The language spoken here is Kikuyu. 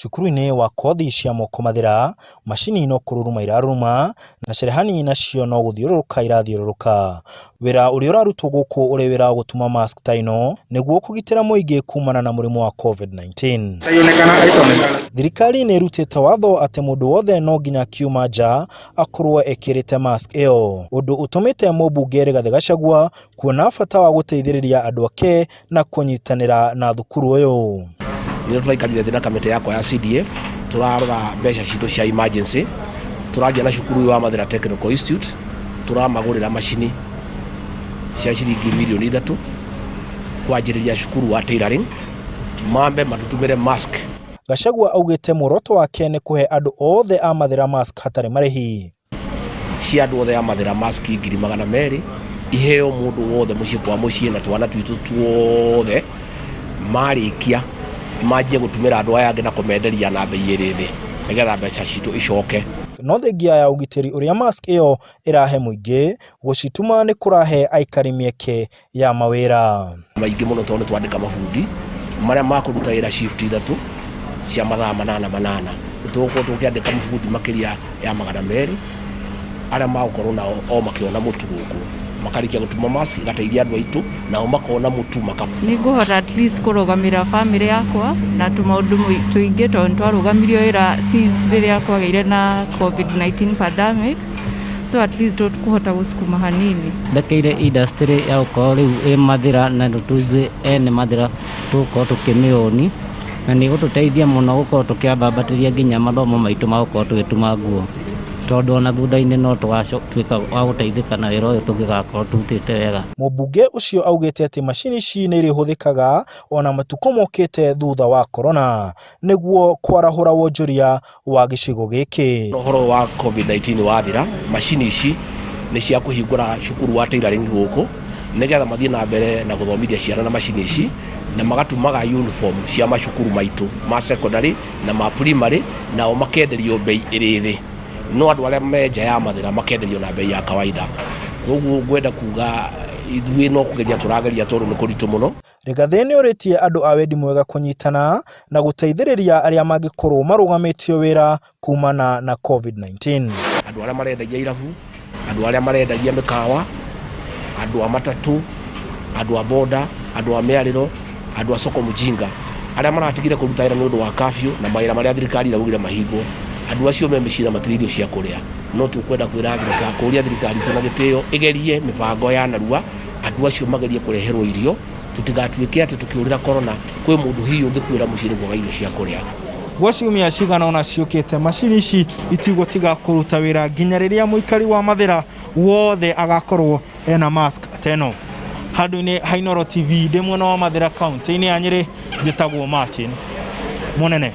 Cukuru-inĩ wa kothi cia moko Mathĩra, macini no kũruruma iraruruma na cherehani nacio no gũthiũrũrũka irathiũrũrũka. Wĩra ũrĩa ũrarutwo gũkũ ũrĩ wĩra wa gũtuma mask ta ĩno nĩguo kũgitĩra mũingĩ kumana na mũrimũ wa COVID-19. Thirikari nĩ ĩrutĩte watho atĩ mũndũ wothe no nginya akiuma nja akorwo ekĩrĩte mask ĩyo, ũndũ ũtũmĩte mũmbunge Rigathĩ Gachagua kuona bata wa gũteithĩrĩria andũ ake na kũnyitanĩra na thukuru ũyũ. Nĩ tũraikarire thĩ na kamĩtĩ yakwa ya CDF, tũrarora mbeca citũ cia emergency, tũraria na cukuru ũyũ wa Mathĩra Technical Institute, tũramagũrĩra macini cia ciringi mirioni 3 kwanjĩrĩria cukuru wa tailoring, mambe matũtumĩre mask. Gachagua augĩte muoroto wake nĩ kũhe andũ othe a Mathĩra mask hatarĩ marĩhi. Cia andũ othe a Mathĩra mask 200,000 iheo mũndũ wothe mũciĩ kwa mũciĩ na twana twitũ tuothe, marĩkia manjie gũtumĩra andũ aya angĩ na kũmenderia na bei ĩrĩ thĩ nĩgetha mbeca citũ icoke. No thengia ya ũgitĩri ũrĩa mask ĩyo ĩrahe mũingĩ, gũcituma nĩ kũrahe aikari mĩeke ya mawĩra. Maingĩ mũno tondũ nĩ twandĩka mabundi marĩa makũruta wĩra shift 3 cia mathaa manana manana. Nĩ tũgũkorwo tũkĩandĩka mabundi makĩria ya 200 arĩa magũkorwo nao o makĩona mũtu gũkũ, makarĩkia gũtuma mask ĩgateithia andũ aitũ nao makona mũtu maka. Nĩ ngũhota at least kũrũgamĩrĩra famĩlĩ yakwa na tũmaũndũ tũingĩ tondũ nĩ twarũgamirio wĩra since rĩrĩa kwagĩire na COVID-19 pandemic, so at least tũkũhota gũcukuma hanini. Ndekeire industry ya gũkorwo rĩu ĩ Mathĩra na ithuĩ ene Mathĩra tũgũkorwo tũkĩmĩoni na nĩ ĩgũtũteithia mũno gũkorwo tũkĩambambatĩria nginya mathomo maitũ ma gũkorwo tũgĩtuma nguo, tondũ ona thutha-inĩ no tũgatuĩka wa gũteithĩka na wĩra ũyũ tũngĩgakorwo tũrutĩte wega. Mũmbunge ũcio augĩte atĩ macini ici nĩ irĩhũthĩkaga ona matukũ mokĩte thutha wa corona nĩguo kwarahũra wonjoria wa gĩcigo gĩkĩ. Ũhoro wa COVID-19 wathira, macini ici nĩ cia kũhingũra cukuru wa tailoring gũkũ nĩgetha mathiĩ na mbere na gũthomithia ciana na macini ici, na magatumaga uniform cia macukuru maitũ ma secondary na ma primary, nao makenderio bei ĩrĩ thĩ, no andũ arĩa me nja ya Mathĩra makenderio na bei ya kawaida. Koguo ngwenda kuga ithuĩ no kũgeria tũrageria tondũ nĩ kũritũ mũno. Rigathĩ nĩ orĩtie andũ a wendi mwega kũnyitana na gũteithĩrĩria arĩa mangĩkorwo marũgamĩtio wĩra kumana na COVID-19. Andũ arĩa marendagia irabu, andũ arĩa marendagia mĩkawa, andũ a matatũ, andũ a boda, andũ a mĩarĩro, andũ a soko mjinga, arĩa maratigire kũruta wĩra nĩ ũndũ wa curfew na mawĩra marĩa thirikari iraugire mahingwo, andũ acio me mĩciĩ na matirĩ irio cia kũrĩa. No tũkwenda kwĩra thirikari, kũria thirikari itũ na gĩtĩo ĩgerie mĩbango ya narua, andũ acio magerie kũreherwo irio, tũtigatuĩke atĩ tũkĩũrĩra corona kwĩ mũndũ hihi ũngĩkuĩra mũciĩ nĩ kwaga irio cia kũrĩa. Gwa ciumia cigana ũna ciũkĩte, macini ici itigũtiga kũruta wĩra nginya rĩrĩa mũikari wa Mathĩra wothe agakorwo ena mask ta ĩno. Handũ-inĩ ha Inooro TV ndĩ mwena wa Mathĩra kaunti-inĩ ya Nyĩrĩ, njĩtagwo Martin Mũnene.